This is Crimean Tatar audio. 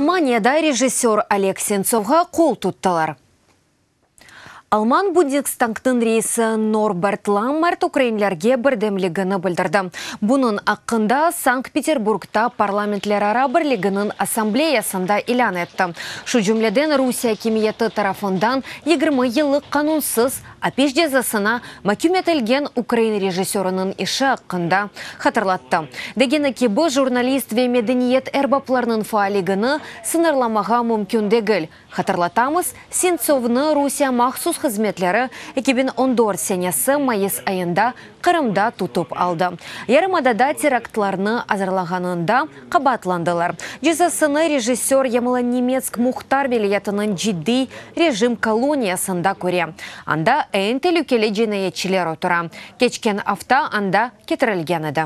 Almaniyada rejissör Oleg Sentsovğa qol tuttılar. Alman Bundestagtıñ reisi Norbert Lammert ukrainlerge birdemligini bildirdi. Bunıñ aqqında Sankt-Peterburgda Parlamentlerara birliginiñ assambleyasında ilân etti. Şu cümleden, Rusiye akimiyeti tarafından 20 yıllıq qanunsız apis cezasına maküm etilgen ukrain rejissörınıñ işi aqqında hatırlattı. Degeni kibi, jurnalist ve medeniyet erbaplarınıñ faalligini sıñırlamağa mümkün degil. Hatırlatamız, Sentsovnı Rusiye mahsus hızmetleri 2014 senesi mayıs ayında Qırımda tutıp aldı. Yarımadada teraktlarnı azırlağanında qabaatlandılar. Cezasını rejissör Yamalo-Nenetsk muhtar vilâyetiniñ ciddiy rejim koloniyasında köre. Anda eñ telükeli cinayetçiler otura. Keçken afta anda ketirilgen edi.